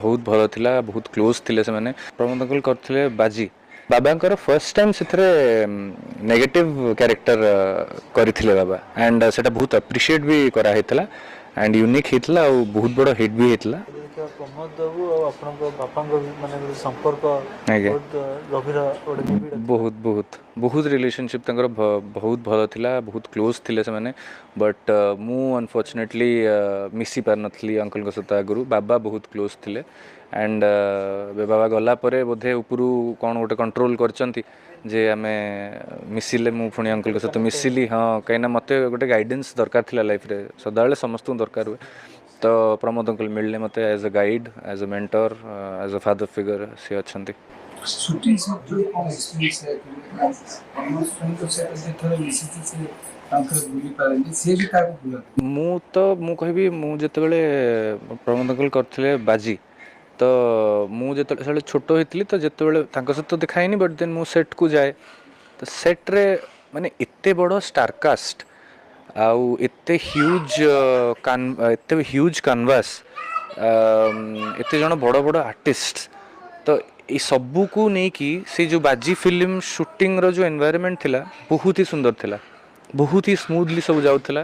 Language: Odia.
ବହୁତ ଭଲ ଥିଲା, ବହୁତ କ୍ଲୋଜ୍ ଥିଲେ ସେମାନେ। ପ୍ରମୋଦ ଅଙ୍କଲ କରିଥିଲେ ବାଜି, ବାବାଙ୍କର ଫର୍ଷ୍ଟ ଟାଇମ୍ ସେଥିରେ ନେଗେଟିଭ୍ କ୍ୟାରେକ୍ଟର କରିଥିଲେ ବାବା, ଆଣ୍ଡ ସେଟା ବହୁତ ଆପ୍ରିସିଏଟ୍ ବି କରାହେଇଥିଲା ଆଣ୍ଡ ୟୁନିକ୍ ହେଇଥିଲା ଆଉ ବହୁତ ବଡ଼ ହିଟ୍ ବି ହେଇଥିଲା। ଦେଖିବା, ପ୍ରମୋଦ ବାବୁ ଆଉ ଆପଣଙ୍କ ବାପାଙ୍କ ବି ମାନେ ଗୋଟେ ସମ୍ପର୍କ ବହୁତ ଗଭୀର, ଗୋଟେ ନିବିଡ଼ ଥିଲା। ବହୁତ ବହୁତ ବହୁତ ରିଲେସନସିପ୍ ତାଙ୍କର ବହୁତ ଭଲ ଥିଲା, ବହୁତ କ୍ଲୋଜ୍ ଥିଲେ ସେମାନେ। ବଟ୍ ମୁଁ ଅନଫର୍ଚୁନେଟଲି ମିଶି ପାରିନଥିଲି ଅଙ୍କଲଙ୍କ ସହିତ ଆଗରୁ। ବାବା ବହୁତ କ୍ଲୋଜ୍ ଥିଲେ ଆଣ୍ଡ ବାବା ଗଲା ପରେ ବୋଧେ ଉପରୁ କ'ଣ ଗୋଟେ କଣ୍ଟ୍ରୋଲ୍ କରିଛନ୍ତି ଯେ ଆମେ ମିଶିଲେ। ମୁଁ ପୁଣି ଅଙ୍କଲଙ୍କ ସହିତ ମିଶିଲି, ହଁ, କାହିଁକିନା ମୋତେ ଗୋଟେ ଗାଇଡେନ୍ସ ଦରକାର ଥିଲା ଲାଇଫ୍ରେ। ସଦାବେଳେ ସମସ୍ତଙ୍କୁ ଦରକାର ହୁଏ। ତ ପ୍ରମୋଦ ଅଙ୍କଲ ମିଳିଲେ ମୋତେ as a guide, as a mentor, as a father figure ସିଏ ଅଛନ୍ତି। ସୁଟିଂ ସେଟ୍‌ରେ କ'ଣ ଏକ୍ସପିରିଏନ୍ସ ସେୟାର କରିବେ? ପ୍ରମୋଦ ସ୍ୱାଇଁଙ୍କ ସହିତ ଯେଥର ମିଶିଛି, ସେ ତାଙ୍କର ଭୁଲି ପାରେନି, ସିଏ ବି କାହାକୁ ଭୁଲନ୍ତି? ମୁଁ ତ ମୁଁ କହିବି, ମୁଁ ଯେତେବେଳେ ପ୍ରମୋଦ ଅଙ୍କଲ କରିଥିଲେ ବାଜି, ତ ମୁଁ ଯେତେବେଳେ ସେତେବେଳେ ଛୋଟ ହେଇଥିଲି, ତ ଯେତେବେଳେ ତାଙ୍କ ସହିତ ଦେଖା ହେଇନି, ବଟ୍ ଦେନ୍ ମୁଁ ସେଟ୍କୁ ଯାଏ, ତ ସେଟ୍ରେ ମାନେ ଏତେ ବଡ଼ ଷ୍ଟାରକାଷ୍ଟ ଆଉ ଏତେ ହ୍ୟୁଜ୍ କାନଭାସ୍, ଏତେ ଜଣ ବଡ଼ ବଡ଼ ଆର୍ଟିଷ୍ଟ, ତ ଏଇ ସବୁକୁ ନେଇକି ସେ ଯେଉଁ ବାଜି ଫିଲ୍ମ ସୁଟିଂର ଯେଉଁ ଏନଭାୟରମେଣ୍ଟ ଥିଲା, ବହୁତ ହି ସୁନ୍ଦର ଥିଲା, ବହୁତ ହି ସ୍ମୁଥଲି ସବୁ ଯାଉଥିଲା।